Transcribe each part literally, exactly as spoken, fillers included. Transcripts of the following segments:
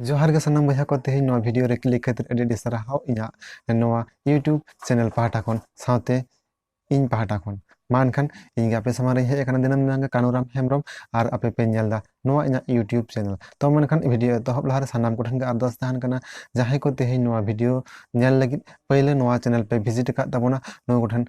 ᱡᱚᱦᱟᱨ ᱜᱮ ᱥᱟᱱᱟᱢ ᱵᱚᱭᱦᱟ ᱠᱚ, ᱛᱮᱦᱮᱧ ᱱᱚᱣᱟ ᱵᱷᱤᱰᱤᱭᱳ ᱨᱮ ᱠᱞᱤᱠ ᱠᱷᱟᱹᱛᱤᱨ ᱟᱹᱰᱤ ᱟᱹᱰᱤ ᱥᱟᱨᱦᱟᱣ ᱤᱧᱟᱹᱜ ᱱᱚᱣᱟ YouTube ᱪᱮᱱᱮᱞ ᱯᱟᱦᱴᱟ ᱠᱷᱚᱱ, ᱥᱟᱶᱛᱮ ᱤᱧ ᱯᱟᱦᱴᱟ ᱠᱷᱚᱱ᱾ ᱢᱟ ᱮᱱᱠᱷᱟᱱ ᱤᱧ ᱜᱮ ᱟᱯᱮ ᱥᱟᱢᱟᱝ ᱨᱮᱧ ᱦᱮᱡ ᱟᱠᱟᱱᱟ ᱫᱤᱱᱟᱹᱢ ᱫᱤᱱᱟᱝ ᱜᱮ ᱠᱟᱹᱱᱩᱨᱟᱢ ᱦᱮᱢᱵᱨᱚᱢ, ᱟᱨ ᱟᱯᱮ ᱯᱮ ᱧᱮᱞ ᱮᱫᱟ ᱱᱚᱣᱟ ᱤᱧᱟᱹᱜ YouTube ᱪᱮᱱᱮᱞ᱾ ᱛᱚ ᱢᱮᱱᱠᱷᱟᱱ ᱵᱷᱤᱰᱤᱭᱳ ᱮᱛᱚᱦᱚᱵ ᱞᱟᱦᱟᱨᱮ ᱥᱟᱱᱟᱢ ᱠᱚᱴᱷᱮᱱ ᱜᱮ ᱟᱨᱫᱟᱥ ᱛᱟᱦᱮᱱ ᱠᱟᱱᱟ, ᱡᱟᱦᱟᱸᱭ ᱠᱚ ᱛᱮᱦᱮᱧ ᱱᱚᱣᱟ ᱵᱷᱤᱰᱤᱭᱳ ᱧᱮᱞ ᱞᱟᱹᱜᱤᱫ ᱯᱳᱭᱞᱳ ᱱᱚᱣᱟ ᱪᱮᱱᱮᱞ ᱯᱮ ᱵᱷᱤᱡᱤᱴ ᱟᱠᱟᱫ ᱛᱟᱵᱚᱱᱟ, ᱱᱩᱠᱩ ᱠᱚᱴᱷᱮᱱ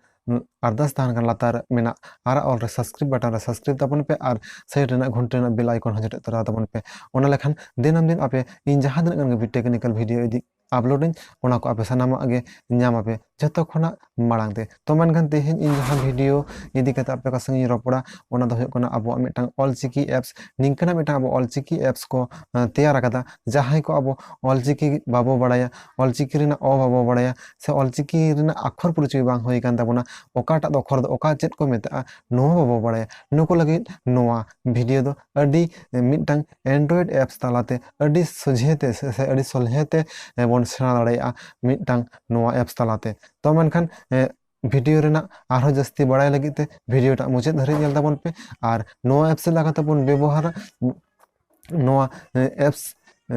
ᱟᱨᱫᱟᱥ ᱛᱟᱦᱮᱱ ᱠᱟᱱᱟ, ᱞᱟᱛᱟᱨ ᱨᱮ ᱢᱮᱱᱟᱜ ᱟᱨᱟᱜ ᱚᱞ ᱨᱮ ᱥᱟᱵᱥᱠᱨᱟᱭᱤᱵ ᱵᱟᱴᱚᱱ ᱨᱮ ᱥᱟᱵᱥᱠᱨᱟᱭᱤᱵ ᱛᱟᱵᱚᱱ ᱯᱮ ᱟᱨ ᱥᱟᱭᱤᱰ ᱨᱮᱱᱟᱜ ᱜᱷᱩᱱᱴᱤ ᱨᱮᱱᱟᱜ ᱵᱮᱞ ᱟᱭᱠᱚᱱ ᱦᱚᱸ ᱡᱚᱴᱮᱫ ᱛᱚᱨᱟ ᱛᱟᱵᱚᱱ ᱯᱮ᱾ ᱚᱱᱟ ᱞᱮᱠᱷᱟᱱ ᱫᱤᱱᱟᱹᱢ ᱫᱤᱱ ᱟᱯᱮ ᱤᱧ ᱡᱟᱦᱟᱸ ᱛᱤᱱᱟᱹᱜ ᱜᱟᱱ ᱜᱮ ᱴᱮᱠᱱᱤᱠᱮᱞ ᱵᱷᱤᱰᱤᱭᱳ ᱤᱫᱤ ᱟᱯᱞᱳᱰ ᱟᱹᱧ, ᱚᱱᱟ ᱠᱚ ᱟᱯᱮ ᱥᱟᱱᱟᱢᱟᱜ ᱜᱮ ᱧᱟᱢ ᱟᱯᱮ ᱡᱷᱚᱛᱚ ᱠᱷᱚᱱᱟᱜ ᱢᱟᱲᱟᱝ ᱛᱮ᱾ ᱛᱚ ᱢᱮᱱᱠᱷᱟᱱ ᱛᱮᱦᱮᱧ ᱤᱧ ᱡᱟᱦᱟᱸ ᱵᱷᱤᱰᱤᱭᱳ ᱤᱫᱤ ᱠᱟᱛᱮ ᱟᱯᱮ ᱠᱚ ᱥᱚᱸᱜᱮ ᱤᱧ ᱨᱚᱯᱚᱲᱟ, ᱚᱱᱟ ᱫᱚ ᱦᱩᱭᱩᱜ ᱠᱟᱱᱟ ᱟᱵᱚᱣᱟᱜ ᱢᱤᱫᱴᱟᱝ ᱚᱞᱪᱤᱠᱤ ᱮᱯᱥ᱾ ᱱᱤᱝᱠᱟᱹᱱᱟᱜ ᱢᱤᱫᱴᱟᱝ ᱟᱵᱚ ᱚᱞᱪᱤᱠᱤ ᱮᱯᱥ ᱠᱚ ᱟᱸ, ᱛᱮᱭᱟᱨ ᱟᱠᱟᱫᱟ᱾ ᱡᱟᱦᱟᱸᱭ ᱠᱚ ᱟᱵᱚ ᱚᱞᱪᱤᱠᱤ ᱵᱟᱵᱚ ᱵᱟᱲᱟᱭᱟ, ᱚᱞᱪᱤᱠᱤ ᱨᱮᱱᱟᱜ ᱚ ᱵᱟᱵᱚ ᱵᱟᱲᱟᱭᱟ, ᱥᱮ ᱚᱞᱪᱤᱠᱤ ᱨᱮᱱᱟᱜ ᱟᱠᱷᱚᱨ ᱯᱚᱨᱤᱪᱚᱭ ᱵᱟᱝ ᱦᱩᱭ ᱟᱠᱟᱱ ᱛᱟᱵᱚᱱᱟ, ᱚᱠᱟᱴᱟᱜ ᱫᱚ ᱚᱠᱷᱚᱨ ᱫᱚ ᱚᱠᱟ ᱪᱮᱫ ᱠᱚ ᱢᱮᱛᱟᱜᱼᱟ, ᱱᱚᱣᱟ ᱵᱟᱵᱚ ᱵᱟᱲᱟᱭᱟ, ᱱᱩᱠᱩ ᱞᱟᱹᱜᱤᱫ ᱱᱚᱣᱟ ᱵᱷᱤᱰᱤᱭᱳ ᱫᱚ ᱟᱹᱰᱤ, ᱢᱤᱫᱴᱟᱝ Android ᱮᱯᱥ ᱛᱟᱞᱟᱛᱮ ᱟᱹᱰᱤ ᱥᱚᱡᱷᱮ ᱛᱮ ᱥᱮ, ᱥᱮ ᱟᱹᱰᱤ ᱥᱚᱞᱦᱮ ᱛᱮ, ᱮ, ᱵᱚᱱ ᱥᱮᱬᱟ ᱫᱟᱲᱮᱭᱟᱜᱼᱟ ᱢᱤᱫᱴᱟᱝ ᱱᱚᱣᱟ ᱮᱯᱥ ᱛᱟᱞᱟᱛᱮ᱾ ᱛᱚ ᱢᱮᱱᱠᱷᱟᱱ, ᱮ, ᱵᱷᱤᱰᱤᱭᱳ ᱨᱮᱱᱟᱜ ᱟᱨᱦᱚᱸ ᱡᱟᱹᱥᱛᱤ ᱵᱟᱲᱟᱭ ᱞᱟᱹᱜᱤᱫ ᱛᱮ ᱵᱷᱤᱰᱤᱭᱳ ᱴᱟᱜ ᱢᱩᱪᱟᱹᱫ ᱫᱷᱟᱹᱨᱤᱡ ᱧᱮᱞ ᱛᱟᱵᱚᱱ ᱯᱮ᱾ ᱟᱨ ᱱᱚᱣᱟ ᱮᱯᱥ ᱪᱮᱫ ᱞᱮᱠᱟ ᱠᱟᱛᱮ ᱵᱚᱱ ᱵᱮᱵᱚᱦᱟᱨᱟ, ᱱᱚᱣᱟ, ᱮ, ᱮᱯᱥ, ᱮ,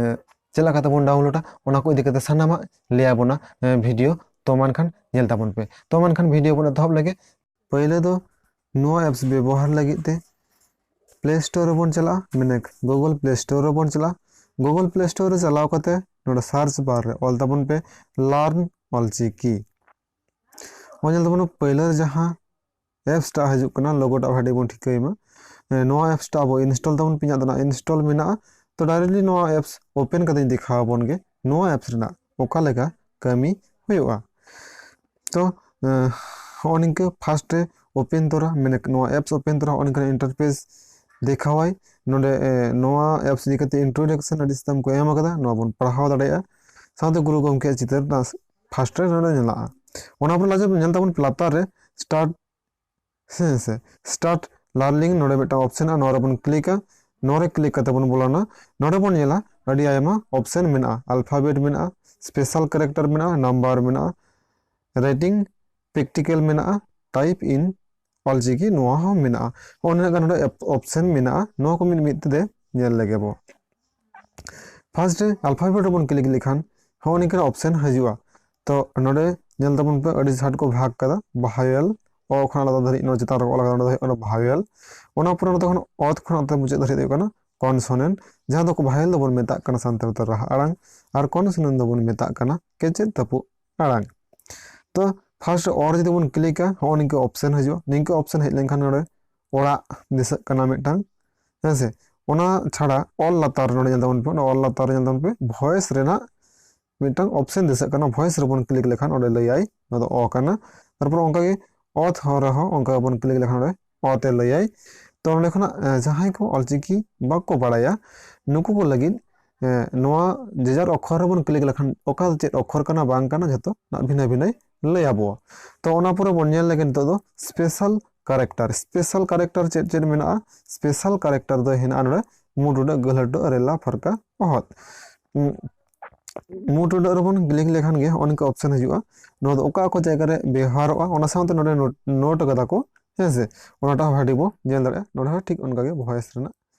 ᱪᱮᱫ ᱞᱮᱠᱟ ᱠᱟᱛᱮ ᱵᱚᱱ ᱰᱟᱣᱩᱱᱞᱳᱰᱟ, ᱚᱱᱟ ᱠᱚ ᱤᱫᱤ ᱠᱟᱛᱮ ᱥᱟᱱᱟᱢᱟᱜ ᱞᱟᱹᱭ ᱟᱵᱚᱱᱟ, ᱮ, ᱵᱷᱤᱰᱤᱭᱳ᱾ ᱛᱚ ᱢᱟ ᱮᱱᱠᱷᱟᱱ ᱧᱮᱞ ᱛᱟᱵᱚᱱ ᱯᱮ᱾ ᱛᱚ ᱢᱟ ᱮᱱᱠᱷᱟᱱ ᱵᱷᱤᱰᱤᱭᱳ ᱵᱚᱱ ᱮᱛᱚᱦᱚᱵ ᱞᱮᱜᱮ᱾ ᱯᱳᱭᱞᱳ ᱫᱚ ᱱᱚᱣᱟ ᱮᱯᱥ ᱵᱮᱵᱚᱦᱟᱨ ᱞᱟᱹᱜᱤᱫ ᱛᱮ ᱯᱞᱮ ᱥᱴᱳᱨ ᱨᱮᱵᱚᱱ ᱪᱟᱞᱟᱜᱼᱟ, ᱢᱮᱱᱮᱠ ᱜᱩᱜᱩᱞ ᱯᱞᱮ ᱥᱴᱳᱨ ᱨᱮᱵᱚᱱ ᱪᱟᱞᱟᱜᱼᱟ᱾ ᱜᱩᱜᱩᱞ ᱯᱞᱮ ᱥᱴᱳᱨ ᱨᱮ ᱪᱟᱞᱟᱣ ᱠᱟᱛᱮ ᱱᱚᱰᱮ ᱥᱟᱨᱪ ᱵᱟᱨ ᱨᱮ ᱚᱞ ᱛᱟᱵᱚᱱ ᱯᱮ ᱞᱟᱨᱱ ᱚᱞᱪᱤᱠᱤ᱾ ᱚᱱᱟ ᱧᱮᱞ ᱛᱟᱵᱚᱱ ᱯᱳᱭᱞᱳ ᱨᱮ ᱡᱟᱦᱟᱸ ᱮᱯᱥ ᱴᱟᱜ ᱦᱤᱡᱩᱜ ᱠᱟᱱᱟ, ᱞᱳᱜᱳ ᱴᱟᱜ ᱵᱷᱟᱜᱮ ᱵᱚᱱ ᱴᱷᱤᱠᱟᱹᱭ ᱢᱟ᱾ ᱮ, ᱱᱚᱣᱟ ᱮᱯᱥ ᱴᱟᱜ ᱟᱵᱚ ᱤᱱᱥᱴᱚᱞ ᱛᱟᱵᱚᱱ ᱯᱮ, ᱤᱧᱟᱹᱜ ᱫᱚ ᱱᱟᱜ ᱤᱱᱥᱴᱚᱞ ᱢᱮᱱᱟᱜᱼᱟ᱾ ᱛᱚ ᱰᱟᱭᱨᱮᱠᱴᱞᱤ ᱱᱚᱣᱟ ᱮᱯᱥ ᱳᱯᱮᱱ ᱠᱟᱛᱮᱧ ᱫᱮᱠᱷᱟᱣ ᱟᱵᱚᱱ ᱜᱮ, ᱱᱚᱣᱟ ᱮᱯᱥ ᱨᱮᱱᱟᱜ ᱚᱠᱟ ᱞᱮᱠᱟ ᱠᱟᱹᱢᱤ ᱦᱩᱭᱩᱜᱼᱟ᱾ ᱛᱚ, ᱮ, ᱦᱚᱸᱜᱼᱚ ᱱᱤᱝᱠᱟᱹ ᱯᱷᱟᱥᱴ ᱨᱮ ᱳᱯᱮᱱ ᱛᱚᱨᱟ, ᱢᱟᱱᱮ ᱱᱚᱣᱟ ᱮᱯᱥ ᱳᱯᱮᱱ ᱛᱚᱨᱟ ᱦᱚᱸᱜᱼᱚ ᱱᱤᱝᱠᱟᱹᱱᱟᱜ ᱤᱱᱴᱟᱨᱯᱷᱮᱥ ᱫᱮᱠᱷᱟᱣᱟᱭ᱾ ᱱᱚᱰᱮ, ᱮ, ᱱᱚᱣᱟ ᱮᱯᱥ ᱤᱫᱤ ᱠᱟᱛᱮ ᱤᱱᱴᱨᱳᱰᱟᱠᱥᱚᱱ ᱟᱹᱰᱤ ᱥᱟᱛᱟᱢ ᱠᱚ ᱮᱢ ᱟᱠᱟᱫᱟ, ᱱᱚᱣᱟ ᱵᱚᱱ ᱯᱟᱲᱦᱟᱣ ᱫᱟᱲᱮᱭᱟᱜᱼᱟ᱾ ᱥᱟᱶᱛᱮ ᱜᱩᱨᱩ ᱜᱚᱢᱠᱮᱭᱟᱜ ᱪᱤᱛᱟᱹᱨ ᱯᱷᱟᱥᱴ ᱨᱮ ᱱᱚᱰᱮ ᱧᱮᱞᱚᱜᱼᱟ᱾ ᱚᱱᱟ ᱯᱚᱨᱮ ᱞᱟᱡᱟᱣ ᱧᱮᱞ ᱛᱟᱵᱚᱱ ᱞᱟᱛᱟᱨ ᱨᱮ ᱥᱴᱟᱨᱴ, ᱦᱮᱸ ᱥᱮ, ᱥᱴᱟᱨᱴ ᱞᱟᱨᱱᱤᱝ ᱱᱚᱰᱮ ᱢᱤᱫᱴᱟᱝ ᱚᱯᱥᱮᱱ ᱟᱜ, ᱱᱚᱣᱟ ᱨᱮᱵᱚᱱ ᱠᱞᱤᱠᱟ᱾ ᱱᱚᱣᱟ ᱨᱮ ᱠᱞᱤᱠ ᱠᱟᱛᱮ ᱵᱚᱱ ᱵᱚᱞᱚᱱᱟ᱾ ᱱᱚᱰᱮ ᱵᱚᱱ ᱧᱮᱞᱟ ᱟᱹᱰᱤ ᱟᱭᱢᱟ ᱚᱯᱥᱮᱱ ᱢᱮᱱᱟᱜᱼᱟ, ᱟᱞᱯᱷᱟᱵᱮᱴ ᱢᱮᱱᱟᱜᱼᱟ, ᱥᱯᱮᱥᱟᱞ ᱠᱮᱨᱮᱠᱴᱟᱨ ᱢᱮᱱᱟᱜᱼᱟ, ᱱᱟᱢᱵᱟᱨ ᱢᱮᱱᱟᱜᱼᱟ, ᱨᱮᱴᱤᱝ, ᱯᱨᱮᱠᱴᱤᱠᱮᱞ ᱢᱮᱱᱟᱜᱼᱟ, ᱴᱟᱭᱤᱯ ᱤᱱ ᱚᱞᱪᱤᱠᱤ, ᱱᱚᱣᱟ ᱦᱚᱸ ᱢᱮᱱᱟᱜᱼᱟ᱾ ᱦᱚᱸᱜᱼᱚ ᱱᱤᱱᱟᱹᱜ ᱜᱟᱱ ᱱᱚᱰᱮ ᱚᱯ-, ᱚᱯᱥᱮᱱ ᱢᱮᱱᱟᱜᱼᱟ᱾ ᱱᱚᱣᱟ ᱠᱚ ᱢᱤᱫ ᱢᱤᱫ ᱛᱮ ᱧᱮᱞ ᱞᱮᱜᱮ ᱵᱚ᱾ ᱯᱷᱟᱨᱥᱴ ᱨᱮ ᱟᱞᱯᱷᱟᱵᱮᱴ ᱨᱮᱵᱚᱱ ᱠᱞᱤᱠ ᱞᱮᱠᱷᱟᱱ ᱦᱚᱸᱜᱼᱚ ᱱᱤᱝᱠᱟᱱ ᱚᱯᱥᱮᱱ ᱦᱤᱡᱩᱜᱼᱟ᱾ ᱛᱚ ᱱᱚᱰᱮ ᱧᱮᱞ ᱛᱟᱵᱚᱱ ᱯᱮ ᱟᱹᱰᱤ ᱡᱷᱟᱴ ᱠᱚ ᱵᱷᱟᱜᱽ ᱠᱟᱫᱟ, ᱵᱷᱟᱣᱮᱞ ᱚ ᱠᱷᱚᱱ ᱟᱞᱟᱫᱟ ᱫᱷᱟᱹᱨᱤᱡ ᱱᱚᱣᱟ ᱪᱮᱛᱟᱱ ᱨᱮ ᱚᱞ ᱟᱠᱟᱫᱟ, ᱱᱚᱰᱮ ᱫᱚ ᱦᱩᱭᱩᱜ ᱠᱟᱱᱟ ᱵᱷᱟᱣᱮᱞ᱾ ᱚᱱᱟ ᱯᱚᱨᱮ ᱱᱚᱛᱮ ᱠᱷᱚᱱ ᱚᱛ ᱠᱷᱚᱱ ᱱᱚᱛᱮ ᱢᱩᱪᱟᱹᱫ ᱫᱷᱟᱹᱨᱤᱡ ᱫᱚ ᱦᱩᱭᱩᱜ ᱠᱟᱱᱟ ᱠᱚᱱᱥᱚᱱᱮᱱᱴ, ᱡᱟᱦᱟᱸ ᱫᱚ ᱵᱷᱟᱣᱮᱞ ᱫᱚᱵᱚᱱ ᱢᱮᱛᱟᱜ ᱠᱟᱱᱟ ᱥᱟᱱᱛᱟᱲ ᱛᱮ ᱨᱟᱦᱟ ᱟᱲᱟᱝ, ᱟᱨ ᱠᱚᱱᱥᱚᱱᱮᱱᱴ ᱫᱚᱵᱚᱱ ᱢᱮᱛᱟᱜ ᱠᱟᱱᱟ ᱠᱮᱪᱮᱫ ᱛᱟᱹᱯᱩᱜ ᱟᱲᱟᱝ᱾ ᱛᱚ ᱯᱷᱟᱨᱥᱴ ᱚ ᱨᱮ ᱡᱩᱫᱤ ᱵᱚᱱ ᱠᱞᱤᱠᱟ, ᱦᱚᱸᱜᱼᱚ ᱱᱤᱝᱠᱟᱹ ᱚᱯᱥᱮᱱ ᱦᱤᱡᱩᱜᱼᱟ᱾ ᱱᱤᱝᱠᱟᱹ ᱚᱯᱥᱮᱱ ᱦᱮᱡ ᱞᱮᱱᱠᱷᱟᱱ ᱱᱚᱰᱮ ᱚᱲᱟᱜ ᱫᱤᱥᱟᱹᱜ ᱠᱟᱱᱟ ᱢᱤᱫᱴᱟᱝ, ᱦᱮᱸ ᱥᱮ? ᱚᱱᱟ ᱪᱷᱟᱲᱟ ᱚᱞ ᱞᱟᱛᱟᱨ ᱨᱮ ᱱᱚᱰᱮ ᱧᱮᱞ ᱛᱟᱵᱚᱱ ᱯᱮ, ᱚᱱᱟ ᱚᱞ ᱞᱟᱛᱟᱨ ᱨᱮ ᱧᱮᱞ ᱛᱟᱵᱚᱱ ᱯᱮ ᱵᱷᱚᱭᱮᱥ ᱨᱮᱱᱟᱜ ᱢᱤᱫᱴᱟᱝ ᱚᱯᱥᱮᱱ ᱫᱤᱥᱟᱹᱜ ᱠᱟᱱᱟ᱾ ᱵᱷᱚᱭᱮᱥ ᱨᱮᱵᱚᱱ ᱠᱞᱤᱠ ᱞᱮᱠᱷᱟᱱ ᱚᱸᱰᱮ ᱞᱟᱹᱭᱟᱭ ᱱᱚᱣᱟ ᱫᱚ ᱚ ᱠᱟᱱᱟ᱾ ᱛᱟᱨᱯᱚᱨ ᱚᱱᱠᱟᱜᱮ ᱚᱛ ᱦᱚᱸ ᱨᱮᱦᱚᱸ ᱚᱱᱠᱟ ᱵᱚᱱ ᱠᱞᱤᱠ ᱞᱮᱠᱷᱟᱱ ᱚᱸᱰᱮ ᱚ ᱛᱮ ᱞᱟᱹᱭᱟᱭ᱾ ᱛᱚ ᱱᱚᱸᱰᱮ ᱠᱷᱚᱱᱟᱜ ᱮ, ᱡᱟᱦᱟᱸᱭ ᱠᱚ ᱚᱞᱪᱤᱠᱤ ᱵᱟᱠᱚ ᱵᱟᱲᱟᱭᱟ, ᱱᱩᱠᱩ ᱠᱚ ᱞᱟᱹᱜᱤᱫ ᱮ, ᱱᱚᱣᱟ ᱡᱮᱡᱟᱨ ᱚᱠᱠᱷᱚᱨ ᱨᱮᱵᱚᱱ ᱠᱞᱤᱠ ᱞᱮᱠᱷᱟᱱ ᱚᱠᱟ ᱪᱮᱫ ᱚᱠᱠᱷᱚᱨ ᱠᱟᱱᱟ ᱵᱟᱝ ᱠᱟᱱᱟ ᱡᱷᱚᱛᱚ ᱱᱟᱜ ᱵᱷᱤᱱᱟᱹ ᱵᱷᱤᱱᱟᱹᱭ ᱞᱟᱹᱭ ᱟᱵᱚᱣᱟ᱾ ᱛᱚ ᱚᱱᱟ ᱯᱚᱨᱮ ᱵᱚᱱ ᱧᱮᱞ ᱞᱮᱜᱮ ᱱᱤᱛᱚᱜ ᱫᱚ ᱥᱯᱮᱥᱟᱞ ᱠᱟᱨᱮᱠᱴᱟᱨ᱾ ᱥᱯᱮᱥᱟᱞ ᱠᱟᱨᱮᱠᱴᱟᱨ ᱪᱮᱫ ᱪᱮᱫ ᱢᱮᱱᱟᱜᱼᱟ? ᱥᱯᱮᱥᱟᱞ ᱠᱟᱨᱮᱠᱴᱟᱨ ᱫᱚ ᱦᱮᱱᱟᱜᱼᱟ ᱱᱚᱰᱮ ᱢᱩ ᱴᱩᱰᱟᱹᱜ ᱜᱟᱹᱦᱞᱟᱹ ᱴᱩᱰᱟᱹᱜ ᱨᱮᱞᱟ ᱯᱷᱟᱨᱠᱟ ᱚᱦᱚᱫ᱾ ᱩᱸ, ᱢᱩ ᱴᱩᱰᱟᱹᱜ ᱨᱮᱵᱚᱱ ᱠᱞᱤᱠ ᱞᱮᱠᱷᱟᱱ ᱜᱮ ᱦᱚᱸᱜᱼᱚ ᱱᱚᱝᱠᱟ ᱚᱯᱥᱮᱱ ᱦᱤᱡᱩᱜᱼᱟ᱾ ᱱᱚᱣᱟ ᱫᱚ ᱚᱠᱟ ᱚᱠᱟ ᱡᱟᱭᱜᱟ ᱨᱮ ᱵᱮᱣᱦᱟᱨᱚᱜᱼᱟ ᱚᱱᱟ ᱥᱟᱶᱛᱮ ᱱᱚᱰᱮ ᱱᱳᱴ, ᱱᱳᱴ ᱠᱟᱫᱟ ᱠᱚ, ᱦᱮᱸ ᱥᱮ? ᱚᱱᱟᱴᱟᱜ ᱦᱚᱸ ᱟᱹᱰᱤ ᱵᱚ ᱧᱮᱞ ᱫᱟᱲᱮᱭᱟᱜᱼᱟ᱾ ᱱᱚᱰᱮ ᱦᱚᱸ ᱴᱷᱤᱠ ᱚᱱᱠᱟᱜᱮ ᱵᱷᱚᱭᱮᱥ ᱨᱮᱱᱟᱜ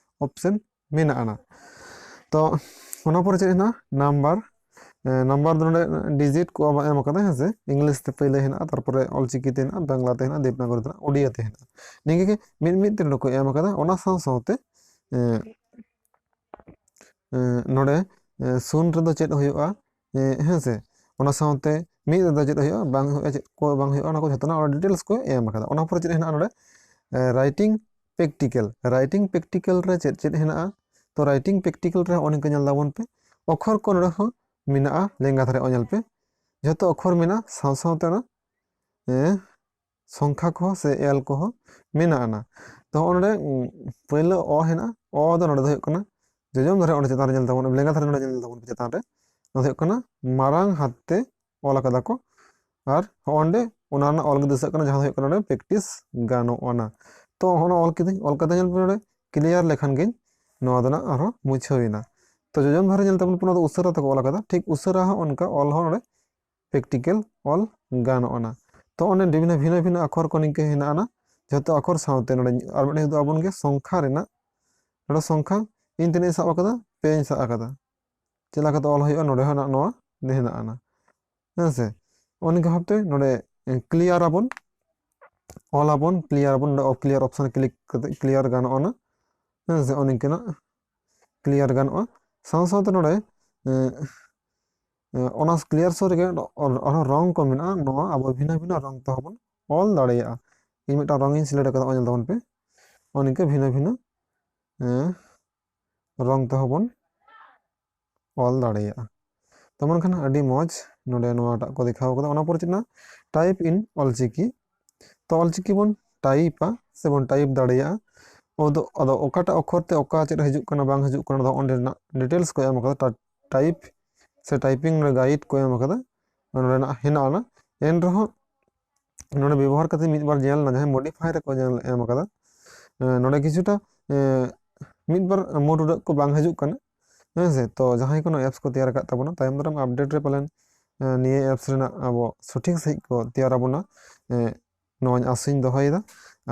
ᱚᱯᱥᱮᱱ ᱢᱮᱱᱟᱜ ᱟᱱᱟ᱾ ᱛᱚ ᱚᱱᱟ ᱯᱚᱨᱮ ᱪᱮᱫ ᱦᱮᱱᱟᱜᱼᱟ? ᱱᱟᱢᱵᱟᱨ᱾ ᱮ, ᱱᱟᱢᱵᱟᱨ ᱫᱚ ᱱᱚᱰᱮ ᱰᱤᱡᱤᱴ ᱠᱚ ᱟᱵᱚ ᱮᱢ ᱟᱠᱟᱫᱟ, ᱦᱮᱸ ᱥᱮ? ᱤᱝᱞᱤᱥ ᱛᱮ ᱯᱳᱭᱞᱳ ᱦᱮᱱᱟᱜᱼᱟ, ᱛᱟᱨᱯᱚᱨᱮ ᱚᱞᱪᱤᱠᱤ ᱛᱮ ᱦᱮᱱᱟᱜᱼᱟ, ᱵᱟᱝᱞᱟ ᱛᱮ ᱦᱮᱱᱟᱜᱼᱟ, ᱫᱮᱵᱽᱱᱟᱜᱚᱨᱤ ᱛᱮ ᱦᱮᱱᱟᱜᱼᱟ, ᱳᱰᱤᱭᱟ ᱛᱮ ᱦᱮᱱᱟᱜᱼᱟ᱾ ᱱᱤᱭᱟᱹ ᱜᱮ ᱢᱤᱫ ᱢᱤᱫ ᱛᱮ ᱱᱚᱰᱮ ᱠᱚ ᱮᱢ ᱟᱠᱟᱫᱟ᱾ ᱚᱱᱟ ᱥᱟᱶ ᱥᱟᱶᱛᱮ ᱮ, ᱮ, ᱱᱚᱰᱮ ᱮ, ᱥᱩᱱ ᱨᱮᱫᱚ ᱪᱮᱫ ᱦᱩᱭᱩᱜᱼᱟ, ᱮ, ᱦᱮᱸ ᱥᱮ? ᱚᱱᱟ ᱥᱟᱶᱛᱮ ᱢᱤᱫ ᱨᱮᱫᱚ ᱪᱮᱫ ᱦᱩᱭᱩᱜᱼᱟ, ᱵᱟᱝ ᱦᱩᱭᱩᱜᱼᱟ, ᱪᱮᱫ ᱠᱚ ᱵᱟᱝ ᱦᱩᱭᱩᱜᱼᱟ, ᱚᱱᱟ ᱠᱚ ᱡᱷᱚᱛᱚᱱᱟᱜ ᱚᱱᱟ ᱰᱤᱴᱮᱞᱥ ᱠᱚ ᱮᱢ ᱟᱠᱟᱫᱟ᱾ ᱚᱱᱟ ᱯᱚᱨᱮ ᱪᱮᱫ ᱦᱮᱱᱟᱜᱼᱟ ᱱᱚᱰᱮ? ᱮ, ᱨᱟᱭᱴᱤᱝ ᱯᱨᱮᱠᱴᱤᱠᱮᱞ᱾ ᱨᱟᱭᱴᱤᱝ ᱯᱨᱮᱠᱴᱤᱠᱮᱞ ᱨᱮ ᱪᱮᱫ ᱪᱮᱫ ᱦᱮᱱᱟᱜᱼᱟ? ᱛᱚ ᱨᱟᱭᱴᱤᱝ ᱯᱨᱮᱠᱴᱤᱠᱮᱞ ᱨᱮ ᱦᱚᱸᱜᱼᱚ ᱱᱤᱝᱠᱟ ᱧᱮᱞ ᱛᱟᱵᱚᱱ ᱯᱮ, ᱚᱠᱷᱚᱨ ᱠᱚ ᱱᱚᱰᱮ ᱦᱚᱸ ᱢᱮᱱᱟᱜᱼᱟ ᱞᱮᱸᱜᱟ ᱫᱷᱟᱨᱮ, ᱚ ᱧᱮᱞ ᱯᱮ, ᱡᱷᱚᱛᱚ ᱚᱠᱷᱚᱨ ᱢᱮᱱᱟᱜᱼᱟ, ᱥᱟᱶ ᱥᱟᱶᱛᱮ ᱚᱱᱟ, ᱮ, ᱥᱚᱝᱠᱷᱟ ᱠᱚᱦᱚᱸ ᱥᱮ ᱮᱞ ᱠᱚᱦᱚᱸ ᱢᱮᱱᱟᱜ ᱟᱱᱟ᱾ ᱛᱚ ᱦᱚᱸᱜᱼᱚ ᱱᱚᱰᱮ, ᱩᱸ, ᱯᱳᱭᱞᱳ ᱚ ᱦᱮᱱᱟᱜᱼᱟ, ᱚ ᱫᱚ ᱱᱚᱰᱮ ᱫᱚ ᱦᱩᱭᱩᱜ ᱠᱟᱱᱟ ᱡᱚᱡᱚᱢ ᱫᱷᱟᱨᱮ, ᱚᱸᱰᱮ ᱪᱮᱛᱟᱱ ᱨᱮ ᱧᱮᱞ ᱛᱟᱵᱚᱱ, ᱞᱮᱸᱜᱟ ᱫᱷᱟᱨᱮ ᱱᱚᱰᱮ ᱧᱮᱞ ᱛᱟᱵᱚᱱ ᱯᱮ ᱪᱮᱛᱟᱱ ᱨᱮ, ᱱᱚᱣᱟ ᱫᱚ ᱦᱩᱭᱩᱜ ᱠᱟᱱᱟ ᱢᱟᱨᱟᱝ ᱦᱟᱛ ᱛᱮ ᱚᱞ ᱟᱠᱟᱫᱟ ᱠᱚ᱾ ᱟᱨ ᱦᱚᱸᱜᱼᱚ ᱱᱚᱰᱮ ᱚᱱᱟ ᱨᱮᱱᱟᱜ ᱚᱞ ᱜᱮ ᱫᱤᱥᱟᱹᱜ ᱠᱟᱱᱟ, ᱡᱟᱦᱟᱸ ᱫᱚ ᱦᱩᱭᱩᱜ ᱠᱟᱱᱟ ᱱᱚᱰᱮ ᱯᱨᱮᱠᱴᱤᱥ ᱜᱟᱱᱚᱜ ᱟᱱᱟ᱾ ᱛᱚ ᱚᱱᱟ ᱚᱞ ᱠᱤᱫᱟᱹᱧ, ᱚᱞ ᱠᱟᱛᱮ ᱧᱮᱞ ᱯᱮ ᱱᱚᱰᱮ ᱠᱞᱤᱭᱟᱨ ᱞᱮᱠᱷᱟᱱ ᱜᱤᱧ ᱱᱚᱣᱟ ᱫᱚ ᱱᱟᱜ ᱟᱨᱦᱚᱸ ᱢᱩᱪᱷᱟᱹᱣ ᱮᱱᱟ᱾ ᱛᱚ ᱡᱚᱡᱚᱢ ᱫᱷᱟᱨᱮ ᱧᱮᱞ ᱛᱟᱵᱚᱱ ᱯᱮ, ᱱᱚᱣᱟ ᱫᱚ ᱩᱥᱟᱹᱨᱟ ᱛᱮᱠᱚ ᱚᱞ ᱟᱠᱟᱫᱟ, ᱴᱷᱤᱠ ᱩᱥᱟᱹᱨᱟ ᱦᱚᱸ ᱚᱱᱠᱟ ᱚᱞ ᱦᱚᱸ ᱱᱚᱰᱮ ᱯᱨᱮᱠᱴᱤᱠᱮᱞ ᱚᱞ ᱜᱟᱱᱚᱜ ᱟᱱᱟ᱾ ᱛᱚ ᱚᱸᱰᱮ ᱵᱷᱤᱱᱟᱹ ᱵᱷᱤᱱᱟᱹ ᱵᱷᱤᱱᱟᱹ ᱟᱠᱷᱚᱨ ᱠᱚ ᱱᱤᱝᱠᱟᱹ ᱦᱮᱱᱟᱜ ᱟᱱᱟ᱾ ᱡᱷᱚᱛᱚ ᱟᱠᱷᱚᱨ ᱥᱟᱶᱛᱮ ᱱᱚᱰᱮ ᱟᱨ ᱢᱤᱫᱴᱮᱱ ᱩᱫᱩᱜ ᱟᱵᱚᱱ ᱜᱮ ᱥᱚᱝᱠᱷᱟ ᱨᱮᱱᱟᱜ᱾ ᱱᱚᱰᱮ ᱥᱚᱝᱠᱷᱟ ᱤᱧ ᱛᱤᱱᱟᱹᱜ ᱤᱧ ᱥᱟᱵ ᱟᱠᱟᱫᱟ? ᱯᱮᱧ ᱥᱟᱵ ᱟᱠᱟᱫᱟ᱾ ᱪᱮᱫ ᱞᱮᱠᱟᱛᱮ ᱚᱞ ᱦᱩᱭᱩᱜᱼᱟ, ᱱᱚᱰᱮ ᱦᱚᱸ ᱱᱟᱜ ᱱᱚᱣᱟ ᱦᱮᱱᱟᱜ ᱟᱱᱟ᱾ ᱦᱮᱸ ᱥᱮ? ᱚᱱᱠᱟ ᱵᱷᱟᱵᱛᱮ ᱱᱚᱰᱮ ᱠᱞᱤᱭᱟᱨ ᱟᱵᱚᱱ, ᱚᱞ ᱟᱵᱚᱱ, ᱠᱞᱤᱭᱟᱨ ᱟᱵᱚᱱ, ᱱᱚᱰᱮ ᱠᱞᱤᱭᱟᱨ ᱚᱯᱥᱚᱱ ᱠᱞᱤᱠ ᱠᱟᱛᱮ ᱠᱞᱤᱭᱟᱨ ᱜᱟᱱᱚᱜᱼᱟ ᱱᱟ᱾ ᱦᱮᱸ ᱥᱮ? ᱚᱱᱮ ᱤᱱᱠᱟᱹᱱᱟᱜ ᱠᱞᱤᱭᱟᱨ ᱜᱟᱱᱚᱜᱼᱟ᱾ ᱥᱟᱶ ᱥᱟᱶᱛᱮ ᱱᱚᱰᱮ ᱮᱸ, ᱮᱸ, ᱚᱱᱟ ᱠᱞᱤᱭᱟᱨ ᱥᱩᱨ ᱨᱮᱜᱮ ᱟᱨᱦᱚᱸ ᱨᱚᱝ ᱠᱚ ᱢᱮᱱᱟᱜᱼᱟ᱾ ᱱᱚᱣᱟ ᱟᱵᱚ ᱵᱷᱤᱱᱟᱹ ᱵᱷᱤᱱᱟᱹ ᱨᱚᱝ ᱛᱮᱦᱚᱸ ᱵᱚᱱ ᱚᱞ ᱫᱟᱲᱮᱭᱟᱜᱼᱟ᱾ ᱤᱧ ᱢᱤᱫᱴᱟᱝ ᱨᱚᱝ ᱤᱧ ᱥᱤᱞᱮᱠᱴ ᱟᱠᱟᱫᱟ, ᱱᱚᱜᱼᱚᱭ ᱧᱮᱞ ᱛᱟᱵᱚᱱ ᱯᱮ, ᱱᱚᱜᱼᱚ ᱱᱤᱝᱠᱟᱹ ᱵᱷᱤᱱᱟᱹ ᱵᱷᱤᱱᱟᱹ ᱮᱸ, ᱨᱚᱝ ᱛᱮᱦᱚᱸ ᱵᱚᱱ ᱚᱞ ᱫᱟᱲᱮᱭᱟᱜᱼᱟ᱾ ᱛᱚ ᱢᱮᱱᱠᱷᱟᱱ ᱟᱹᱰᱤ ᱢᱚᱡᱽ ᱱᱚᱰᱮ ᱱᱚᱣᱟᱴᱟᱜ ᱠᱚ ᱫᱮᱠᱷᱟᱣ ᱠᱟᱫᱟ᱾ ᱚᱱᱟ ᱯᱚᱨᱮ ᱪᱮᱫ ᱢᱮᱱᱟᱜᱼᱟ? ᱴᱟᱭᱤᱯ ᱤᱱ ᱚᱞᱪᱤᱠᱤ᱾ ᱛᱚ ᱚᱞᱪᱤᱠᱤ ᱵᱚᱱ ᱴᱟᱭᱤᱯᱟ ᱥᱮᱵᱚᱱ ᱴᱟᱭᱤᱯ ᱫᱟᱲᱮᱭᱟᱜᱼᱟ᱾ ᱟᱫᱚ ᱟᱫᱚ ᱚᱠᱟᱴᱟᱜ ᱚᱠᱷᱚᱨ ᱛᱮ ᱚᱠᱟ ᱪᱮᱫ ᱦᱤᱡᱩᱜ ᱠᱟᱱᱟ ᱵᱟᱝ ᱦᱤᱡᱩᱜ ᱠᱟᱱᱟ, ᱚᱸᱰᱮᱱᱟᱜ ᱰᱤᱴᱮᱞᱥ ᱠᱚ ᱮᱢ ᱠᱟᱫᱟ᱾ ᱴᱟᱭᱤᱯ ᱥᱮ ᱴᱟᱭᱯᱤᱝ ᱨᱮ ᱜᱟᱭᱤᱰ ᱠᱚ ᱮᱢ ᱠᱟᱫᱟ, ᱱᱚᱰᱮᱱᱟᱜ ᱦᱮᱱᱟᱜ ᱟᱱᱟ᱾ ᱮᱱ ᱨᱮᱦᱚᱸ ᱱᱚᱰᱮ ᱵᱮᱵᱚᱦᱟᱨ ᱠᱟᱛᱮ ᱢᱤᱫ ᱵᱟᱨ ᱧᱮᱞ ᱮᱱᱟ, ᱡᱟᱦᱟᱸᱭ ᱢᱚᱰᱤᱯᱷᱟᱭ ᱨᱮᱠᱚ ᱧᱮᱞ ᱮᱢ ᱠᱟᱫᱟ, ᱮᱸ, ᱱᱚᱰᱮ ᱠᱤᱪᱷᱩᱴᱟ, ᱮᱸ, ᱢᱤᱫ ᱵᱟᱨ ᱢᱩᱰ ᱩᱰᱟᱹᱜ ᱠᱚ ᱵᱟᱝ ᱦᱤᱡᱩᱜ ᱠᱟᱱᱟ᱾ ᱦᱮᱸ ᱥᱮ? ᱛᱚ ᱡᱟᱦᱟᱸᱭ ᱠᱚ ᱱᱚᱣᱟ ᱮᱯᱥ ᱠᱚ ᱛᱮᱭᱟᱨ ᱟᱠᱟᱫ ᱛᱟᱵᱚᱱᱟ, ᱛᱟᱭᱚᱢ ᱫᱟᱨᱟᱢ ᱟᱯᱰᱮᱴ ᱨᱮ ᱯᱟᱞᱮᱱ, ᱮᱸ, ᱱᱤᱭᱟᱹ ᱮᱯᱥ ᱨᱮᱱᱟᱜ ᱟᱵᱚ ᱥᱚᱴᱷᱤᱠ ᱥᱟᱺᱦᱤᱡ ᱠᱚ ᱛᱮᱭᱟᱨ ᱟᱵᱚᱱᱟ, ᱮᱸ, ᱱᱚᱣᱟᱧ ᱟᱥᱟᱧ ᱫᱚᱦᱚᱭᱮᱫᱟ᱾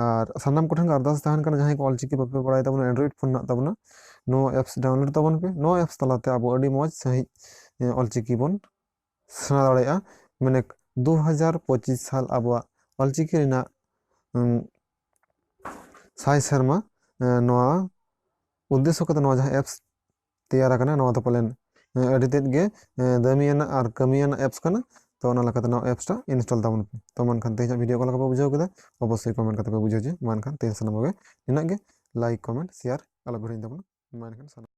ᱟᱨ ᱥᱟᱱᱟᱢ ᱠᱚᱴᱷᱮᱱ ᱜᱮ ᱟᱨᱫᱟᱥ ᱛᱟᱦᱮᱱ ᱠᱟᱱᱟ, ᱡᱟᱦᱟᱸᱭ ᱠᱚ ᱚᱞᱪᱤᱠᱤ ᱵᱟᱯᱮ ᱵᱟᱲᱟᱭ ᱛᱟᱵᱚᱱᱟ, ᱮᱱᱰᱨᱚᱭᱮᱰ ᱯᱷᱳᱱ ᱢᱮᱱᱟᱜ ᱛᱟᱵᱚᱱᱟ, ᱱᱚᱣᱟ ᱮᱯᱥ ᱰᱟᱣᱩᱱᱞᱳᱰ ᱛᱟᱵᱚᱱ ᱯᱮ᱾ ᱱᱚᱣᱟ ᱮᱯᱥ ᱛᱟᱞᱟᱛᱮ ᱟᱵᱚ ᱟᱹᱰᱤ ᱢᱚᱡᱽ ᱥᱟᱺᱦᱤᱡ, ᱮᱸ, ᱚᱞᱪᱤᱠᱤ ᱵᱚᱱ ᱥᱮᱬᱟ ᱫᱟᱲᱮᱭᱟᱜᱼᱟ᱾ ᱢᱟᱱᱮ ᱫᱩ ᱦᱟᱡᱟᱨ ᱯᱚᱸᱪᱤᱥ ᱥᱟᱞ ᱟᱵᱚᱣᱟᱜ ᱚᱞᱪᱤᱠᱤ ᱨᱮᱱᱟᱜ, ᱩᱸ, ᱥᱟᱭ ᱥᱮᱨᱢᱟ, ᱮᱸ, ᱱᱚᱣᱟ ᱩᱫᱽᱫᱮᱥᱥᱚ ᱠᱟᱛᱮ ᱱᱚᱣᱟ ᱡᱟᱦᱟᱸ ᱮᱯᱥ ᱛᱮᱭᱟᱨ ᱟᱠᱟᱱᱟ, ᱱᱚᱣᱟ ᱫᱚ ᱯᱟᱞᱮᱱ, ᱮᱸ, ᱟᱹᱰᱤ ᱛᱮᱫ ᱜᱮ, ᱮᱸ, ᱫᱟᱹᱢᱤᱭᱟᱱᱟᱜ ᱟᱨ ᱠᱟᱹᱢᱤᱭᱟᱱᱟᱜ ᱮᱯᱥ ᱠᱟᱱᱟ᱾ ᱛᱚ ᱚᱱᱟ ᱞᱮᱠᱟᱛᱮ ᱱᱚᱣᱟ ᱮᱯᱥ ᱴᱟ ᱤᱱᱥᱴᱚᱞ ᱛᱟᱵᱚᱱ ᱯᱮ᱾ ᱛᱚ ᱢᱮᱱᱠᱷᱟᱱ ᱛᱮᱦᱮᱧᱟᱜ ᱵᱷᱤᱰᱤᱭᱳ ᱚᱠᱟ ᱞᱮᱠᱟ ᱯᱮ ᱵᱩᱡᱷᱟᱹᱣ ᱠᱮᱫᱟ, ᱚᱵᱚᱥᱥᱳᱭ ᱠᱚᱢᱮᱱᱴ ᱠᱟᱛᱮ ᱯᱮ ᱵᱩᱡᱷᱟᱹᱣ ᱦᱚᱪᱚ᱾ ᱢᱟ ᱮᱱᱠᱷᱟᱱ ᱛᱮᱦᱮᱧ ᱥᱟᱱᱟᱢ ᱠᱚᱜᱮ ᱱᱤᱱᱟᱹᱜ ᱜᱮ᱾ ᱞᱟᱭᱤᱠ, ᱠᱚᱢᱮᱱᱴ, ᱥᱮᱭᱟᱨ ᱟᱞᱚ ᱯᱮ ᱦᱤᱲᱤᱧ ᱛᱟᱵᱚᱱᱟ᱾ ᱢᱟ ᱮᱱᱠᱷᱟᱱ ᱥᱟᱱᱟᱢ